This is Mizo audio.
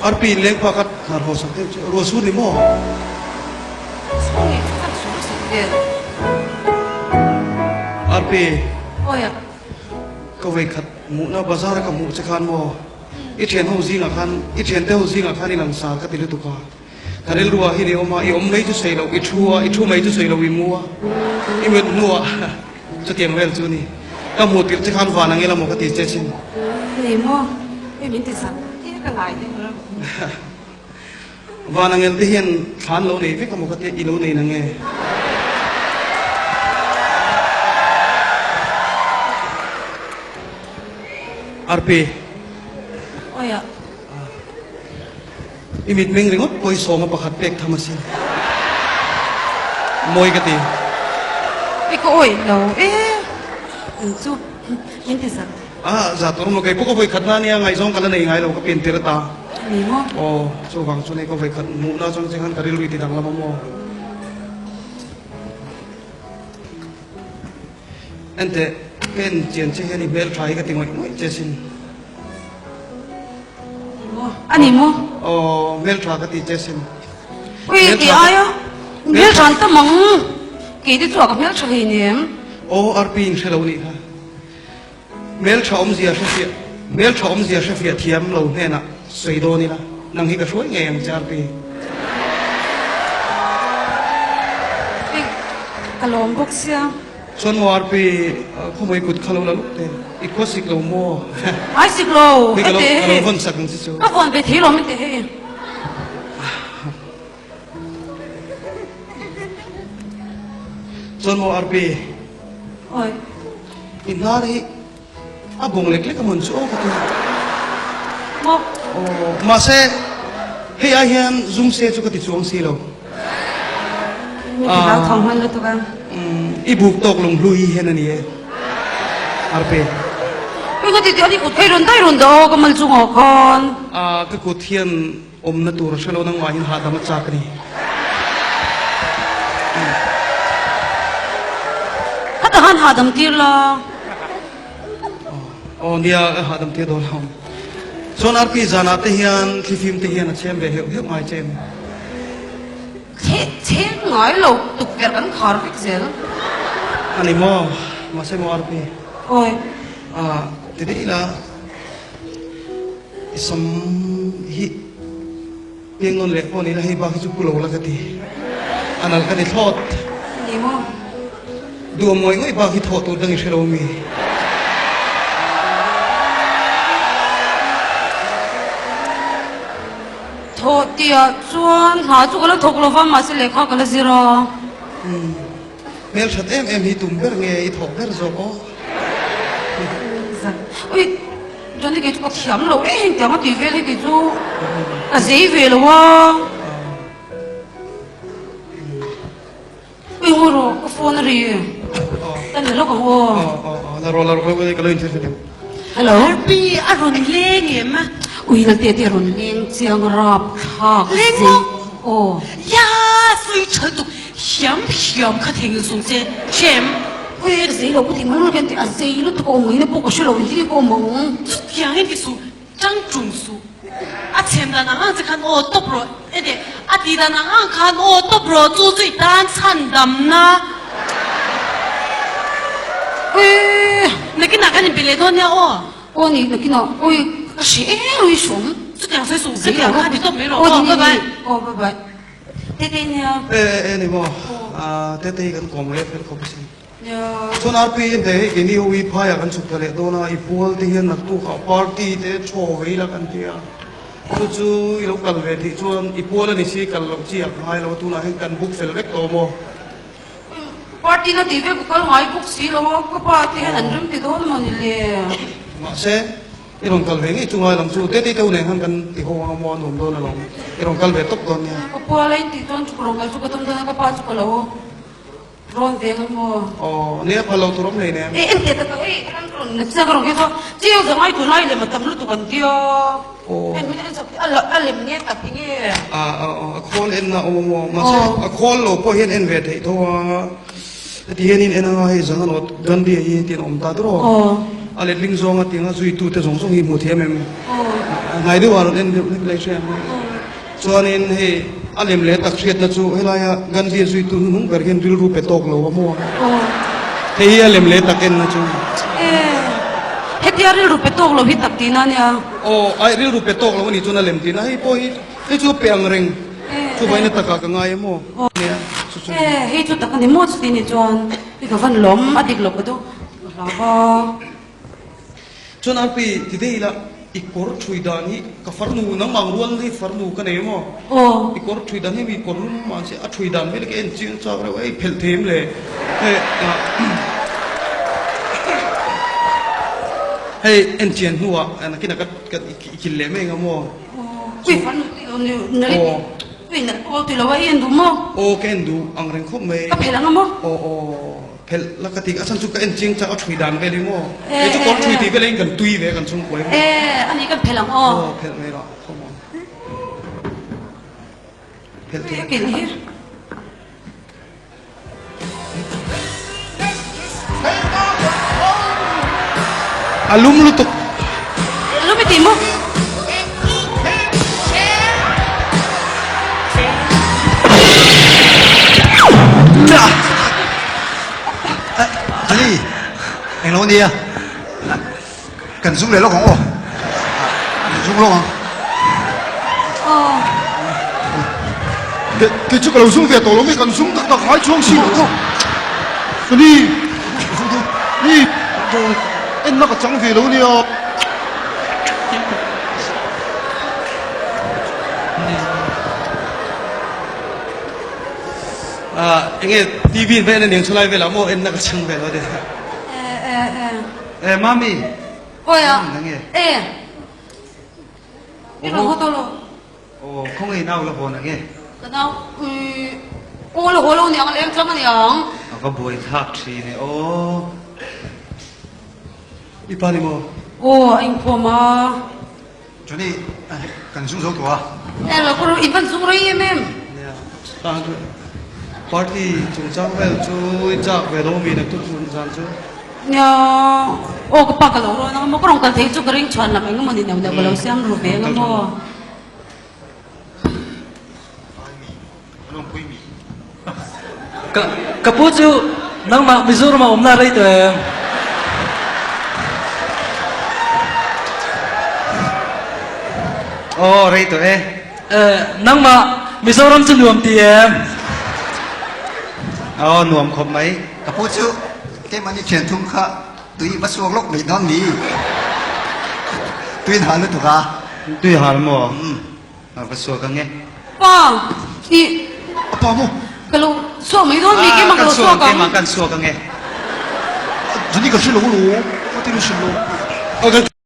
Arpi in leng pha kha hnar haw sak deuh che ruah sur ni maw? Sur ni chu kan sur sak vel. Arpi. Awi a. Ka vawikhat hmuhna bazar a ka hmuh che khan maw? I thian ho zingah khan i thiante ho zingah khan i langsar ka ti lutuk a. Ka rilru ah hian i awm a, i awm mai chu sawi loh, i thu a, i thu mai chu sawi loh i mu a, i mit hnuah chutiang vel chu a ni. Ka hmuh tirh che khan van ang ila maw ka ti che chin. Ni maw? Hei min ti sak tir ka ngai deuh lo. Van angel te hian thlan lo nei vek a maw ka tia, i lo nei nang e. Arpi. Awi a. I mitmeng ringawt pawisa a pakhat pek tham asin. Mawi ka ti. I ka awih lo e. Eng chu min ti zak. A za tur maw kei pawh ka vawi khat na nia ngaihzawng ka la nei ngai lo ka pian tir ata. Ni maw? Aw chuvang chu nei ka vawi khat hmuhna chuan che khan ka rilru i ti danglam a maw. Enteh pen chian che hian i hmeltha hi ka ti ngawih ngawih che sin. A ni maw? Aw, hmeltha ka ti che sin. Ui, ti aia hmeltha an tam ang. Kei te chu a ka hmeltha hlei nem. Aw, RP in hre lo nih kha. Hmeltha awmzia hre fiah, hmeltha awmzia hre fiah thiam lo hnenah sawi dawn ila, nang hi ka hruai ngei ang che RP. Ui, ka lawm bawk sia. Chuan maw RP, khawmawii kut kha lo la luk teh, i khua sik lo maw? Ai sik lo, Hei ka lo, hete ka lo hei. vawn sak ang che chu. Ka vawn ve thei lo min ti hei. Chuan maw RP. Oi. I hnar hi a bawng lek lek a mawn chu aw ka ti. Maw? Aw, mahse hei ai hian zum se chu ka ti chuang si lo. Mi ti hlau thawng hman lutuk a. I buk tawk lung hlu hi hian a ni e. Arpe. Ui ka ti ti ani kut phei rawn daih rawn dah aw ka mal chungah khan. A ka kut hian awmna tur a hrelo nangmah hian hahdam a chak a ni. Khata khan hahdam tir la. Aw nia ka hahdam tir dawn lo. Chuan Arpi zanah te hian thlifim te hian a chhem ve heuh heuh ngai che em? Chhe chhe ngai lo tukverh kan khar vek zel. A ni maw? Mahse maw Arpi? Awi. Ah, ti daih ila i sam hi piang nawn leh pawh ni ila hei bak hi chu pu lo la ka ti. A nal ka ti thlawt. Ni maw? Duam ngawih ngawih bak hi thawh tur dang i hre lo mi? Thawh tihah chuan hna chu ka la thawk lo va, mahse lehkha ka la zir a. Umm, hmelthat em em hi tum ber nge i thawk ber zawk aw? Ui, Johnny kei chu ka thiam lo e, hengtiang a tih vel hi kei chu ka zei ve lo a. Ui ngaw rawh, ka phone a ri. Ka ni lawk ang aw. La rawh, la rawh, ka lo inthlir hret ang. Hello. Harpi a rawn leng em? Ui Lalte te a rawn leng chiang rap thlak Leng maw? Aw. Ya, sawi tha tuk. Hiam hiam kha thei sung che. Hrem. Ui ka zei lo ka ti mai mai a zei lutuk a awm mai na pawh ka hre lo engtin nge ka awm ang. Chutiang in ti suh. Chang ṭung suh. A chhem dan ang ang che khan aw tawp rawh e teh. A tih dan ang ang khan aw tawp rawh chu chu i tan chhan damna. Ui! Nakinah kan inpe leh dawn nia aw. Aw ni nakinah ui ka hre em ui hrawm. Chutiang sawi suh chutiang khan ti tawp mai rawh aw bye bye. Aw bye bye. Tetei nia. E e ni maw. Tetei kan kawm reh fel khawp asin. Chuan RP ente hei keini ho hi phaiah kan chhuk ta leh dawn a, i pual te hian naktukah party te chaw vei la kan ti a, chu chu i lo kal ve tih chuan i pual a ni si kal loh chi a ngai lo a, tunah hian kan book fel vek tawh maw? Party na tih vek ka kal ngai bawk si lo a, ka pa te hian an rem ti dawn maw ni le? Mahse, i rawn kal ve ngei chu ngai lam chu tete teu nen khan kan ti ho ang a maw a nuam dawn alawm, i rawn kal ve tawp dawn nia. Ka pual a intih chuan chu ka rawn kal chu ka tum dawn a, ka pa chu ka lo. Rawn veng a maw? Aw, nia phal lo tur awm hlei nem. E en teh tak ei kan rawn na chiang rawh khi chuan chiu za ngai tunai lem a tam lutuk an tia. Aw. En min en sak a a lem nge tak ti nge. A a a khawl en na awm a maw? Mahse a khawl lo pawh hian en ve theih tho a. Heti hian in en anga hei Zanganawt Gandhi a hi tin awm ta tawh. Aw. A letling zawnga tianga zuitute zawng zawng hi hmuh thiam em? Hnai deuhah rawn en deuh hlek lai hria ang. Chuanin hei a lem leh tak hriatna chu helaia Gandhi zuitu hnuhnung ber hian rilru pe tawk lo a maw? Hei hi a lem leh tak enna chu. Hetia rilru pe tawk lo hi tak tihna a nia. Aw, ai rilru pe tawk lo a nih chuan a lem tihna. Hei pawh hi hei chu a pe ang reng. Chuvaina takah ka ngai a maw? Nia, chu chu. Hei chu tak a ni maw chuti nih chuan hei ka van lawm a dik lo ka duh. Chuan Arpi, ti daih ila, i kawr thui dan hi ka farnu, nangmah ang rual hi farnu ka nei maw? Aw. I kawr thui dan hi mi kawr lum mah se a thui dan vel hi ka en chiang chak reuh a, i phelh thei em le? Hei hei en chian hnuah nakinah ka ka i kil leh mai ang a maw? Aw, i farnu Aw. Ui nalh aw ti lo a, i en duh maw? Aw, ka en duh ang reng khawp mai. Ka phelh ang a maw? Aw aw. Phelh la ka ti a chhan chu ka en chiang chak a thui dan vel hi maw kei chu kawr thui tih vel in kan tui ve kan chhungkuai maw. E ani kan phelh ang aw. Aw phelh mai rawh khaw maw. Phelh thei. Phelh hi. A lum lutuk. A lum i ti maw? Ali, englo ania? Kan zung leh lawk ang aw. Kan zung lawk ang. Kei chu ka lo zung ve tawh lo mai, kan zung tak tak ngai chuang si lo chu. Ani, ni, enna ka chang ve lo ania. Enge TV in vel aniang chulai velah maw enna ka chhang vel a E mami. Oi a. E. I rawn haw tawh lo. Aw khawngaih nau la hawn ange. Ka nau aw la haw lo niang leng tlang aniang. A va buai thlak thin e aw. I pa ni maw? Aw a inkhawm a. Johnny, kan zung zo tawh a. E lo kawr in van zung rei em em. Nia, tang chu party chungchang vel chu i chak ve lo mi naktuk zan chu. Nia, aw ka pa ka lo rawn ang maw, ka rawn kal thei chu ka ring chhuan lam eng emaw ni neuh neuh ka lo siam ru ve ang maw. Ka ka pu chu nangmah Mizoram ah awmna rei tawh em? Aw rei tawh e. Eh, nangmah Mizoram chu nuam ti em? Aw nuam khawp mai. Ka pu chu keimahni thian thum kha tui va suak lawk mai dawn ni. Tui hal lutuk a. Tui hal maw? A va suak ang e. Pa, i. A pa maw? Ka lo suak mai dawn mi keimah ka lo suak ang. Keimah kan suak ang e. Johnny ka hre lo lo, ka ti lo hrim lo.